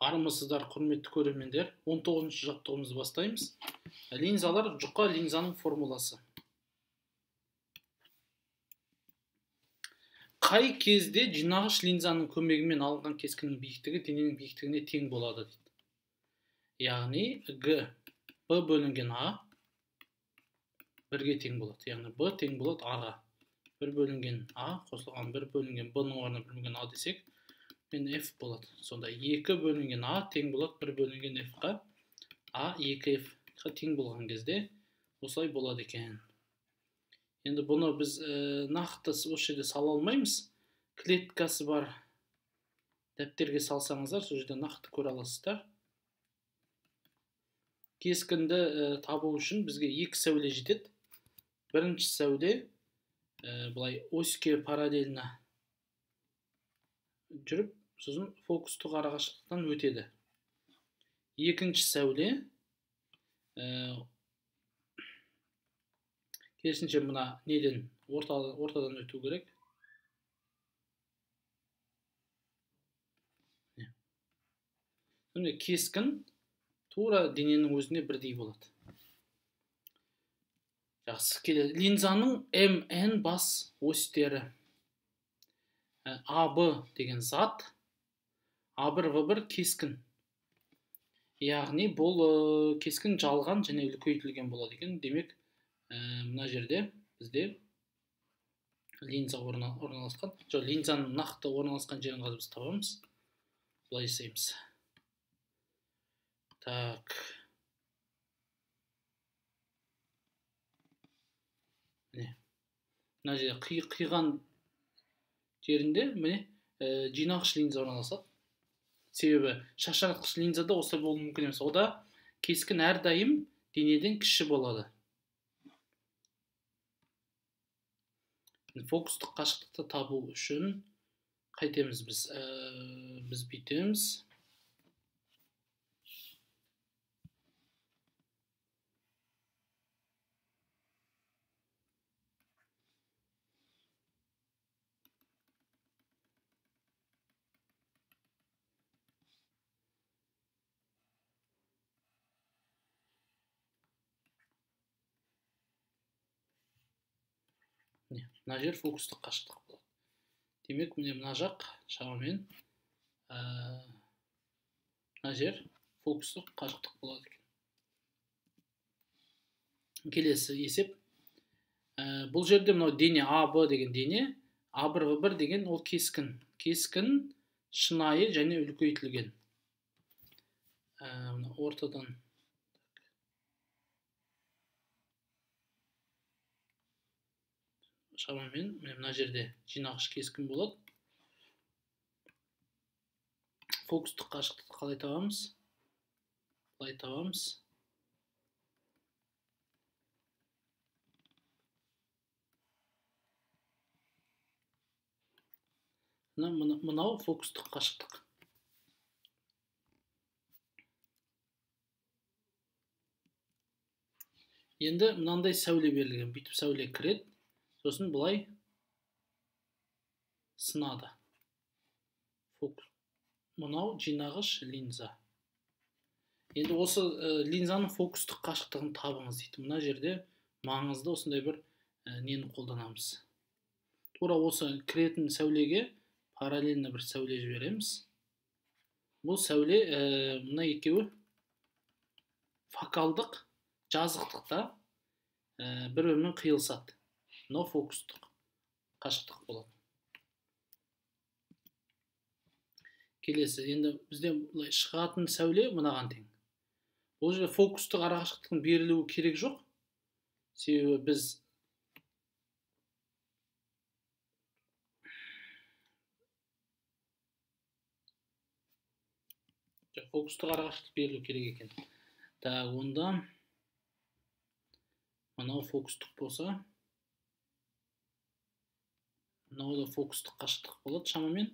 Армысыздар, құрметті көрермендер, 19-шы жаттығуымызды бастаймыз. Линзалар, жұқа линзаның формуласы. Қай кезде жинағыш линзаның көмегімен алынған кескіннің биіктігі дененің биіктігіне тең болады дейді. Яғни Г Б бөлінген А бірге тең болады. Яғни Б тең болады А-ға. 1 бөлінген А қосылған 1 бөлінген Б-ның орнына 1 бөлінген А десек, мен F болады. Сонда 2 бөлінген А тең болады 1 бөлінген F-қа. А 2F-қа тең болған кезде осылай болады екен. Енді бұны біз нақты осы жерде сала алмаймыз. Клеткасы бар дәптерге салсаңыздар, сол жерде нақты көре аласыздар. Кескінді табу үшін бізге екі сәуле жетеді. Бірінші сәуле былай оське параллельно жүріп, сосын фокустық арақашықтықтан өтеді. Екінші сәуле керісінше мына неден ортадан өту керек. Міне кескін тура дененің өзіне бірдей болады. Жақсы, келеді. Линзаның МН бас осьтері. АБ деген зат, А1 В1 кескін. Яғни бұл кескін жалған және үлкейтілген болады екен. Демек, мына жерде бізде линза орналасқан. Жоқ, линзаның нақты орналасқан жерін қазір біз табамыз. Былай жасаймыз. Так. Міне. Мына жерде қиған жерінде міне жинағыш линза орналасады. Себебі шашыратқыш линзада осылай болуы мүмкін емес. Ода кескін әрдайым денеден кіші болады. Фокустық қашықтықты табу үшін қайтеміз біз? Біз бүйтеміз. Мына жер фокустық қашықтық болады. Демек, міне мына жақ шамамен мына жер фокустық қашықтық болады екен. Келесі есеп. Бұл жерде мынау дене АБ деген дене, А1 В1 деген ол кескін. Кескін шынайы және үлкейтілген. Мына ортадан шамамен мына жерде жинағыш кескін болады. Фокустық қашықтықты қалай табамыз? Былай табамыз. Мынау фокустық қашықтық. Енді мынандай сәуле берілген. Бүйтіп сәуле кіреді. Сосын былай сынады. Фокус. Мынау жинағыш линза. Енді осы линзаның фокустық қашықтығын табыңыз дейді. Мына жерде маңызды осындай бір нені қолданамыз. Тура осы кіретін сәулеге параллельно бір сәуле жібереміз. Бұл сәуле мына екеуі фокалдық жазықтықта бір-бірімен қиылысады. Но фокустық қашықтық болады. Келесі, енді бізде былай шығатын сәуле мынаған тең. Бұл жерде фокустық арақашықтықтың берілуі керек жоқ. Себебі біз фокустық арақашықтық берілу керек екен. Так, онда мынау фокустық болса, мынау да фокустық қашықтық болады шамамен.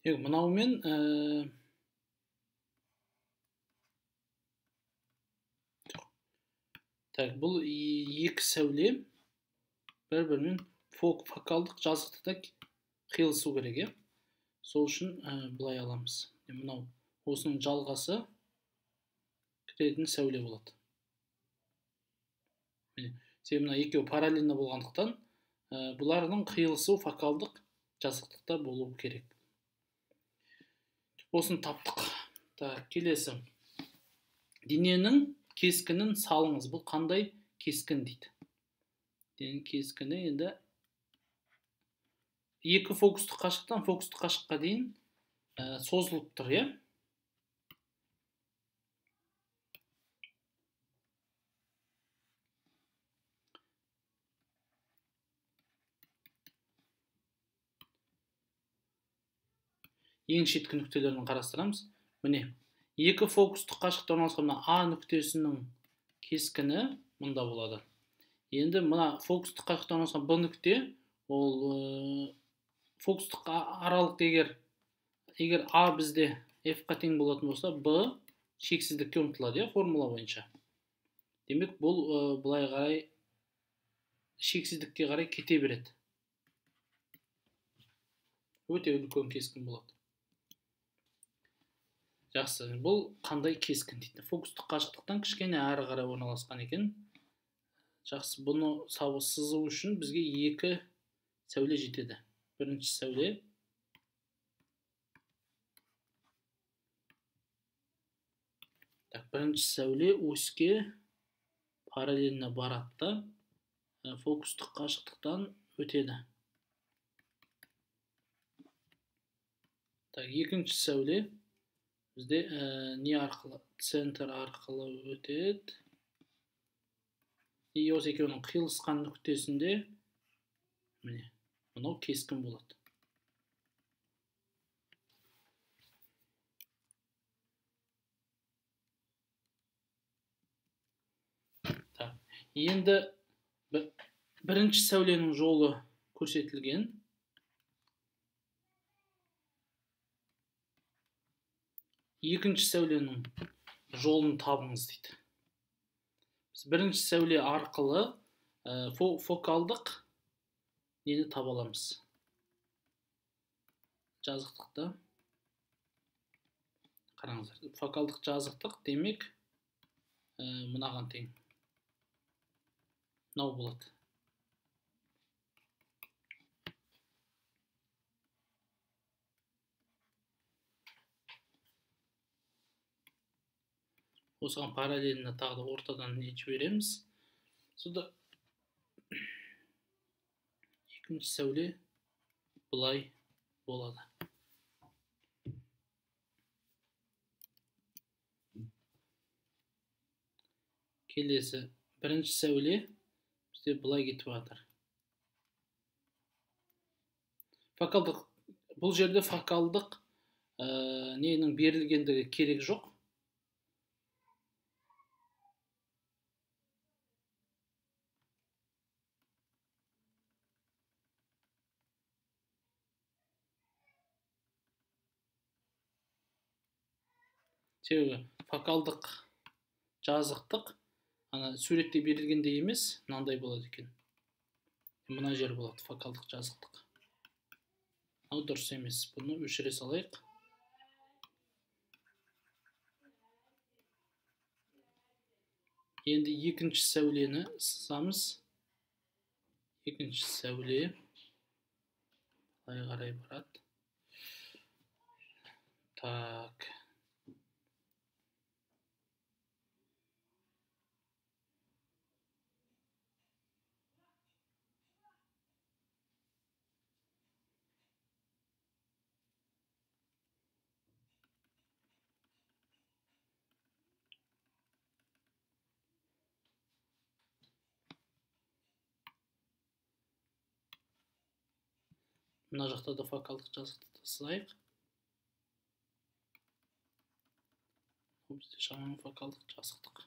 Мынаумен так, бұл екі сәуле бір-бірімен фокалдық жазықтықта қиылысу керек, иә? Сол үшін былай аламыз. Мынау осының жалғасы кіретін сәуле болады. Міне, себебі мына екеуі параллельно болғандықтан, бұлардың қиылысу фокалдық жазықтықта болу керек. Осыны таптық. Так, келесі. Дененің кескінін салыңыз. Бұл қандай кескін дейді? Дененің кескіні енді екі фокустық қашықтан фокустық қашыққа дейін созылып тұр, иә? Ең шеткі нүктелерін қарастырамыз. Міне, екі фокустық қашықта орналасқан мына А нүктесінің кескіні мұнда болады. Енді мына фокустық қашықта орналасқан Б нүкте, ол фокустық аралық егер А бізде F-қа тең болатын болса, Б шексіздікке ұмтылады, иә, формула бойынша. Демек, бұл былай қарай шексіздікке қарай кете береді. Өте үлкен кескін болады. Жақсы, бұл қандай кескін дейді? Фокустық қашықтықтан кішкене әрі қарай орналасқан екен. Жақсы, бұны сызу үшін бізге екі сәуле жетеді. Бірінші сәуле так, бірінші сәуле оське параллельно барады да, фокустық қашықтықтан өтеді. Так, екінші сәуле бізде не арқылы? Центр арқылы өтеді. И осы екеуінің қиылысқан нүктесінде міне мынау кескін болады. Так, енді бірінші сәуленің жолы көрсетілген. Екінші сәуленің жолын табыңыз дейді. Біз бірінші сәуле арқылы фокалдық нені таба аламыз? Жазықтықты. Қараңыздар, фокалдық жазықтық демек мынаған тең. Мынау болады. Осыған параллельно тағы да ортадан не жібереміз. Сонда екінші сәуле былай болады. Келесі бірінші сәуле бізде былай кетіп жатыр. Фокалдық, бұл жерде фокалдық ненің берілгендігі керек жоқ. Себебі фокалдық жазықтық ана суретте берілгендей емес, мынандай болады екен. Мына жер болады фокалдық жазықтық. Мынау дұрыс емес. Бұны өшіре салайық. Енді екінші сәулені сызамыз. Екінші сәуле былай қарай барады. Так. Мына жақта да фокалдық жазықтықты сызайық. Бұл бізде шамамен фокалдық жазықтық.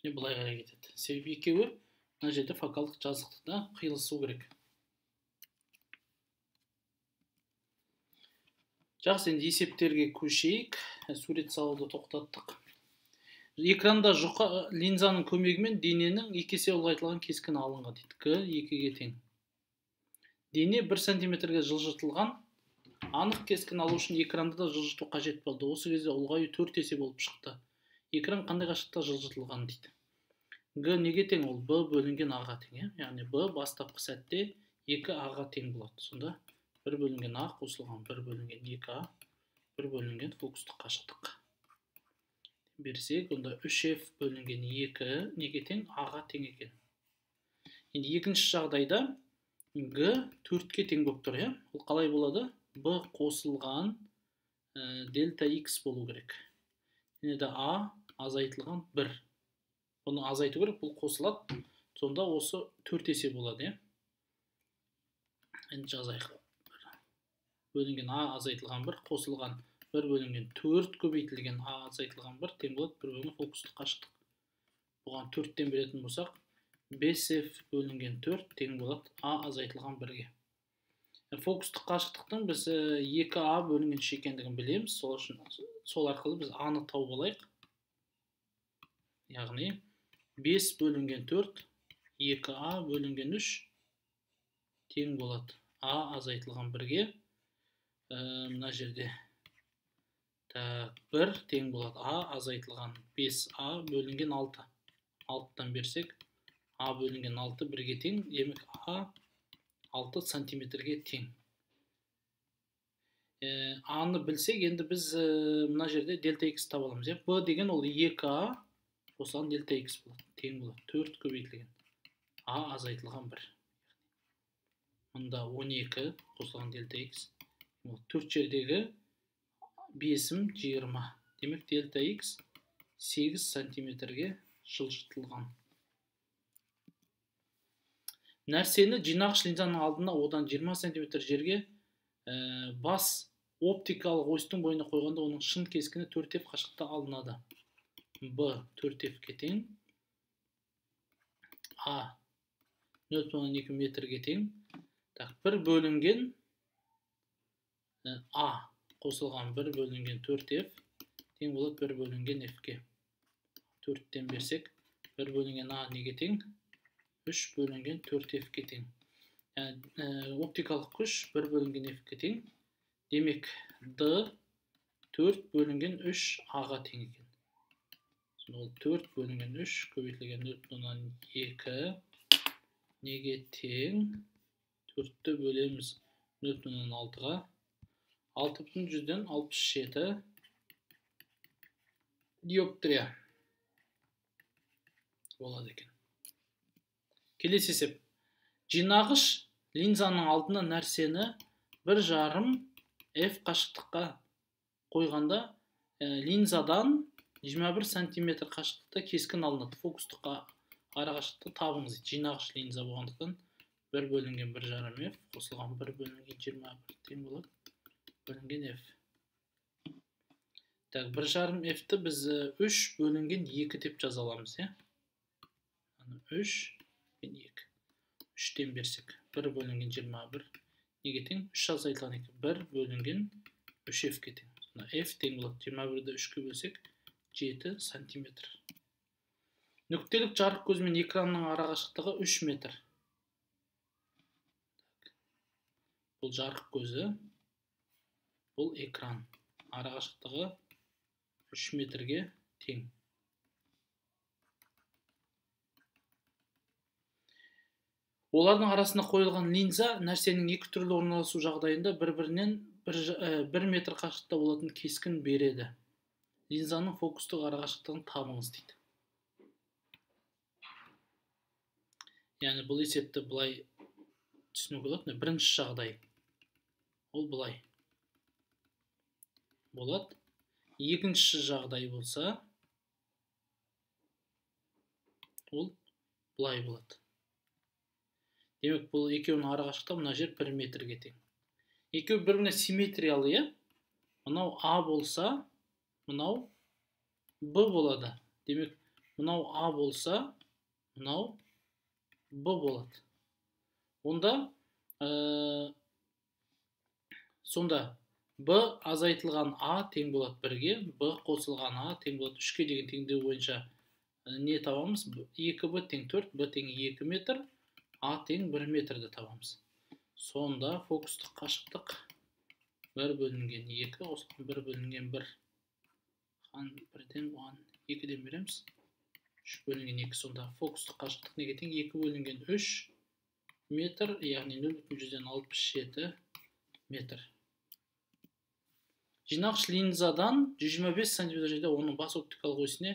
Және былай қарай кетеді. Себебі екеуі мына жерде фокалдық жазықтықта қиылысу керек. Жақсы, енді есептерге көшейік. Сурет салуды тоқтаттық. Экранда жұқа линзаның көмегімен дененің 2 есе ұлғайтылған кескіні алынған дейді. Г 2-ге тең. Дене 1 сантиметрге жылжытылған. Анық кескін алу үшін экранды да жылжыту қажет болды. Осы кезде ұлғаю 4 есе болып шықты. Экран қандай қашықтықта жылжытылған дейді. Г неге тең? Ол Б бөлінген А-ға тең. Яғни Б бастапқы сәтте 2 А-ға тең болады. Сонда 1 бөлінген А қосылған 1 бөлінген 2А, 1 бөлінген фокустық қашықтық. Берсек, онда 3F бөлінген 2 неге тең? А-ға тең екен. Енді екінші жағдайда Г 4-ке тең болып тұр, иә? Ол қалай болады? Б қосылған дельта X болу керек. Және де А азайтылған 1. Бұны азайту керек, бұл қосылады. Сонда осы 4 есе болады, иә? Енді жазайық. Бөлінген А азайтылған 1 қосылған 1 бөлінген 4 көбейтілген А азайтылған 1 тең болады 1 бөлінген фокустық қашықтық. Бұған 4-тен беретін болсақ, 5F бөлінген 4 тең болады А азайтылған 1-ге. Фокустық қашықтықтың біз 2А бөлінген 3 екендігін білеміз. Сол үшін сол арқылы біз А-ны тауып алайық. Яғни 5 бөлінген 4 2А бөлінген 3 тең болады А азайтылған 1-ге. Мына жерде так 1 тең болады А азайтылған 5А бөлінген 6. 6-тан берсек А бөлінген 6 1-ге тең, демек А 6 сантиметрге тең. А-ны білсек, енді біз мына жерде дельта X таба аламыз. Б деген ол 2А қосылған дельта X болады, тең болады 4 көбейтілген А азайтылған 1. Мында 12 қосылған дельта X. 4 жердегі 5-ім 20. Демек дельта X 8 сантиметрге жылжытылған. Нәрсені жинағыш линзаның алдына одан 20 сантиметр жерге бас оптикалық осьтің бойына қойғанда оның шын кескіні 4F қашықтықта алынады. Б 4F-ке тең, А 0,2 метрге тең. Так, 1 бөлінген А қосылған 1 бөлінген 4F тең болады 1 бөлінген F-ке. 4-тен берсек, 1 бөлінген А неге тең? 3 бөлінген 4F-ке тең. Оптикалық күш 1 бөлінген F-ке тең. Демек, D 4 бөлінген 3 А-ға тең екен. Сонда ол 4 бөлінген 3 көбейтілген 0,2 неге тең? 4-ті бөлеміз 0,6-ға. 6,67 диоптрия болады екен. Келесі есеп. Жинағыш линзаның алдына нәрсені 1,5 F қашықтыққа қойғанда линзадан 21 сантиметр қашықтықта кескін алынады. Фокустық арақашықтықты табыңыз. Жинағыш линза болғандықтан 1 бөлінген 1,5 F қосылған 1 бөлінген 21 тең болады бөлінген F. Так, 1,5 F-ті біз 3 бөлінген 2 деп жаза аламыз, иә? 3 бен 2. 3-тен берсек, 1 бөлінген 21 неге тең? 3 азайтылған 2. 1 бөлінген 3 F-ке тең. Сонда F тең болады. 21-ді 3-ке бөлсек, 7 сантиметр. Нүктелік жарық көзі мен экранның арақашықтығы 3 метр. Бұл жарық көзі, бұл экран. Арақашықтығы 3 метрге тең. Олардың арасына қойылған линза нәрсенің екі түрлі орналасу жағдайында бір-бірінен 1 метр қашықтықта болатын кескін береді. Линзаның фокустық арақашықтығын табыңыз дейді. Яғни бұл есепті былай түсінуге болады. Бірінші жағдай ол былай болады. Екінші жағдай болса ол былай болады. Демек, бұл екеуінің арақашықтығы мына жер 1 метрге тең. Екеуі бір-біріне симметриялы, иә? Мынау А болса, мынау Б болады. Демек, Мынау А болса, мынау Б болады. Онда сонда Б азайтылған А тең болады 1-ге, Б қосылған А тең болады 3-ке деген теңдеу бойынша не табамыз? 2Б тең 4, Б тең 2 метр, А тең 1 метрді табамыз. Сонда фокустық қашықтық 1 бөлінген 2 қосылған 1 бөлінген 1. Қан 1-ден оған 2-ден береміз. 3 бөлінген 2. Сонда фокустық қашықтық неге тең? 2 бөлінген 3 метр, яғни 0,67 метр. Жинағыш линзадан 125 сантиметр жерде оның бас оптикалық осіне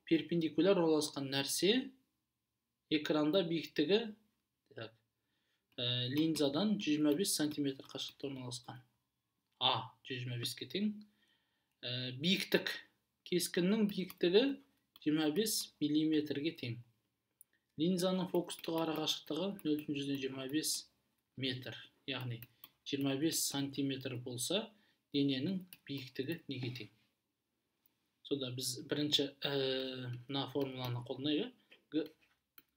перпендикуляр орналасқан нәрсе экранда биіктігі, так, линзадан 125 сантиметр қашықтықта орналасқан. А 125-ке тең. Биіктік, кескіннің биіктігі 25 миллиметрге тең. Линзаның фокустық арақашықтығы 0,25 метр, яғни 25 сантиметр болса, дененің биіктігі неге тең? Сонда біз бірінші мына формуланы қолданайық. Г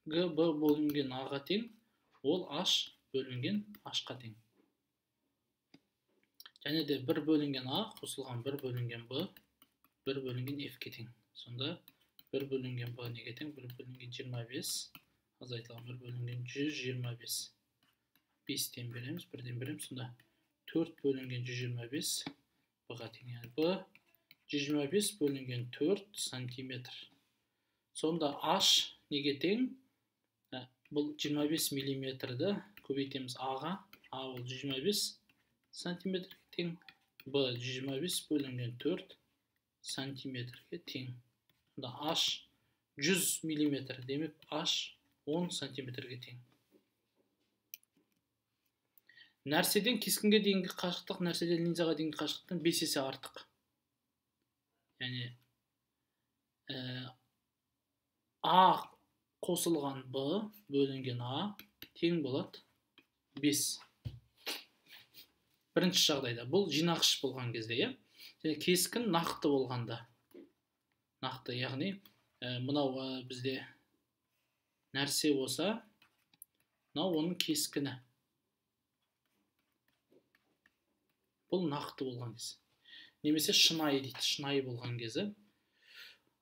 Б бөлінген А-ға тең, ол H бөлінген H-қа тең. Және де 1 бөлінген А қосылған 1 бөлінген Б, 1 бөлінген F-ке тең. Сонда 1 бөлінген Б неге тең? 1 бөлінген 25 азайтылған 1 бөлінген 125. 5-тен береміз, 1-ден береміз. Сонда 4 бөлінген 125 Б-ға тең. Яғни Б 125 бөлінген 4 сантиметр. Сонда H неге тең? Бұл 25 миллиметрді көбейтеміз А-ға. А ол 125 сантиметрге тең. Б 125 бөлінген 4 сантиметрге тең. Сонда H 100 миллиметр, демек H 10 сантиметрге тең. Нәрседен кескінге дейінгі қашықтық нәрседен линзаға дейінгі қашықтықтан 5 есе артық. Яғни А қосылған Б бөлінген А тең болады 5. Бірінші жағдайда бұл жинағыш болған кезде, иә? Және кескін нақты болғанда. Нақты, яғни мынау бізде нәрсе болса, мынау оның кескіні. Бұл нақты болған кез. Немесе шынайы дейді, шынайы болған кезі.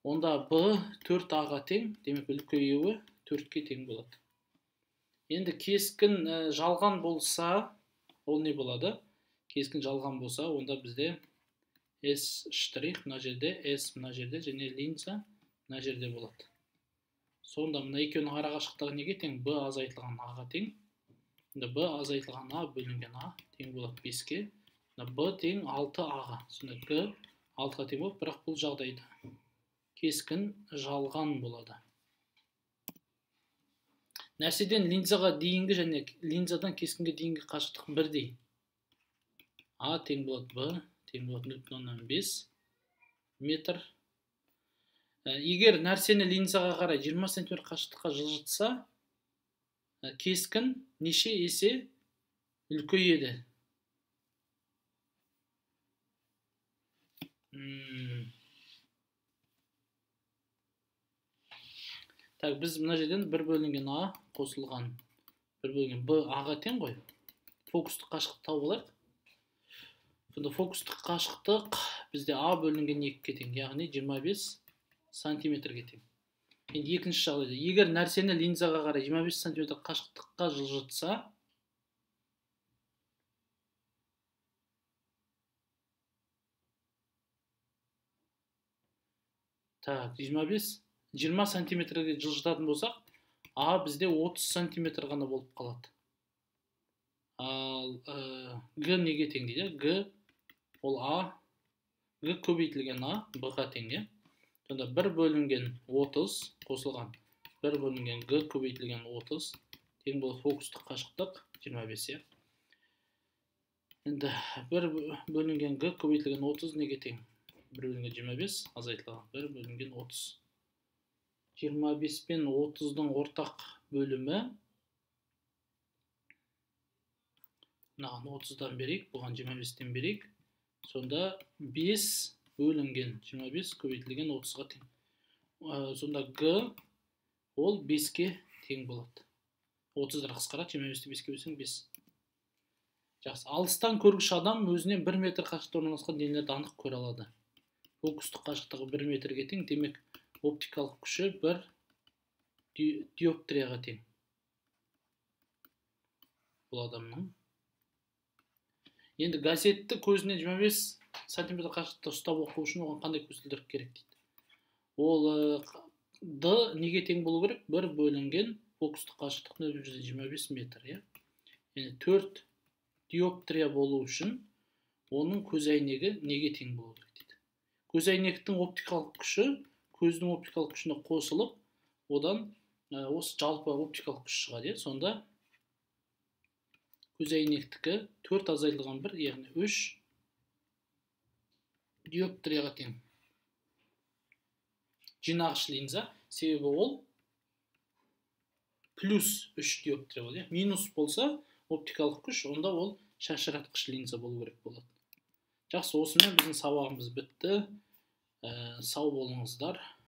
Онда Б 4А-ға тең, демек үлкеюі 4-ке тең болады. Енді кескін жалған болса, ол не болады? Кескін жалған болса, онда бізде S штрих мына жерде, S мына жерде және линза мына жерде болады. Сонда мына екеуінің арақашықтығы неге тең? Б азайтылған А-ға тең. Сонда Б азайтылған А бөлінген А тең болады 5-ке. Б тең 6А-ға. Сонда Г 6-ға тең болып, бірақ бұл жағдайда кескін жалған болады. Нәрседен линзаға дейінгі және линзадан кескінге дейінгі қашықтық бірдей. А тең болады Б тең болады 0,5 метр. Егер нәрсені линзаға қарай 20 сантиметр қашықтыққа жылжытса, кескін неше есе үлкейеді? Так, біз мына жерден 1 бөлінген А қосылған 1 бөлінген Б А-ға тең ғой. Фокустық қашықтық тауып алайық. Сонда фокустық қашықтық бізде А бөлінген 2-ге тең, яғни 25 сантиметрге тең. Енді екінші жағдайда, егер нәрсені линзаға қарай 25 сантиметр қашықтыққа жылжытса, так, 20 сантиметрге жылжытатын болсақ, А бізде 30 сантиметр ғана болып қалады. Ал Г неге тең дейді? Г ол А, Г көбейтілген А, Б-ға тең, иә? Сонда 1 бөлінген 30 қосылған 1 бөлінген Г көбейтілген 30 тең болады фокустық қашықтық 25, иә? Енді 1 бөлінген Г көбейтілген 30 неге тең? 1 бөлінген 25 азайтылған 1 бөлінген 30. 25 пен 30-дың ортақ бөлімі, мынаған 30-дан берейік, бұған 25-тен берейік. Сонда 5 бөлінген 25 көбейтілген 30-ға тең. Сонда Г ол 5-ке тең болады. 30-дар қысқарады, 25-ті 5-ке бөлсең 5. Жақсы. Алыстан көргіш адам өзінен 1 метр қашықтықта орналасқан денелерді анық көре алады. Фокустық қашықтығы 1 метрге тең, демек оптикалық күші 1 диоптрияға тең. Бұл адамның. Енді газетті көзіне 25 сантиметр қашықтықта ұстап оқу үшін оған қандай көзілдірік керек дейді. Ол Д неге тең болу керек? 1 бөлінген фокустық қашықтық 0,25 метр, иә. Яғни 4 диоптрия болу үшін оның көз әйнегі неге тең болу керек дейді. Көз әйнектің оптикалық күші көздің оптикалық күшіне қосылып, одан осы жалпы оптикалық күш шығады, иә. Сонда көз әйнектікі 4 азайтылған 1, яғни 3 диоптрияға тең. Жинағыш линза, себебі ол плюс 3 диоптрия болады, иә. Минус болса оптикалық күш, онда ол шашыратқыш линза болу керек болады. Жақсы, осымен біздің сабағымыз бітті. Сау болыңыздар.